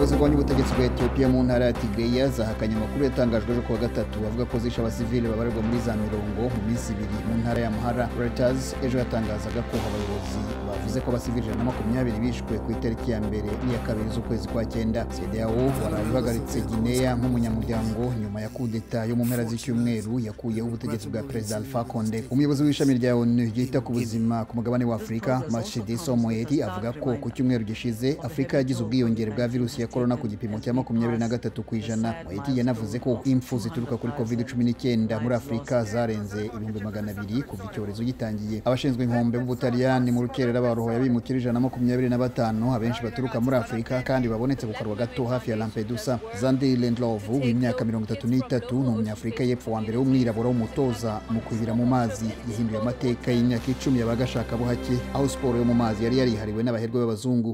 Ingabo zirwanya ubutegetsi bwa Ethiopia mu ntara ya Tigray zahakanye amakuru yatangajwe ejo kuwa gatatu avuga ko zishe abasivile babarirwa muri za mirongo mu minsi ibiri mu ntara ya Amhara. Reuters ejo yatangazaga ko abayobozi bavuze ko abasivile 120 bishwe ku itariki ya mbere n'iya kabiri z'ukwezi kwa cyenda. CEDEAO waraye uhagaritse Guinea nk'umunyamuryango nyuma ya kudeta yo mu mpera z'icyumweru yakuyeho ubutegetsi bwa Perezida Alpha Condé. Umuyobozi w'ishami rya ONU ryita ku buzima ku mugabane wa Afurika, Matshidiso Moeti, avuga ko ku cyumweru gishize Afurika yagize ubwiyongere bwa virusi ya corona ku gipimo cya 23%. Moeti yanavuze ko impfu zituruka kuri COVID-19 muri Afurika zarenze 200,000 kuva icyorezo gitangiye. Abashinzwe inkombe b'Ubutaliyani mu rukerera barohoye abimukira 125, abenshi baturuka muri Afurika kandi babonetse ku karwa gato hafi ya Lampedusa. Zandile Ndlovu w'imyaka 33 ni umunyafurika y'epfo wa mbere w'umwirabura w'umutoza mu kwibira mu mazi. Yahinduye amateka y'imyaka 10 y'abagashakabuhake, aho siporo yo mu mazi yari yarihariwe n'abaherwe b'abazungu.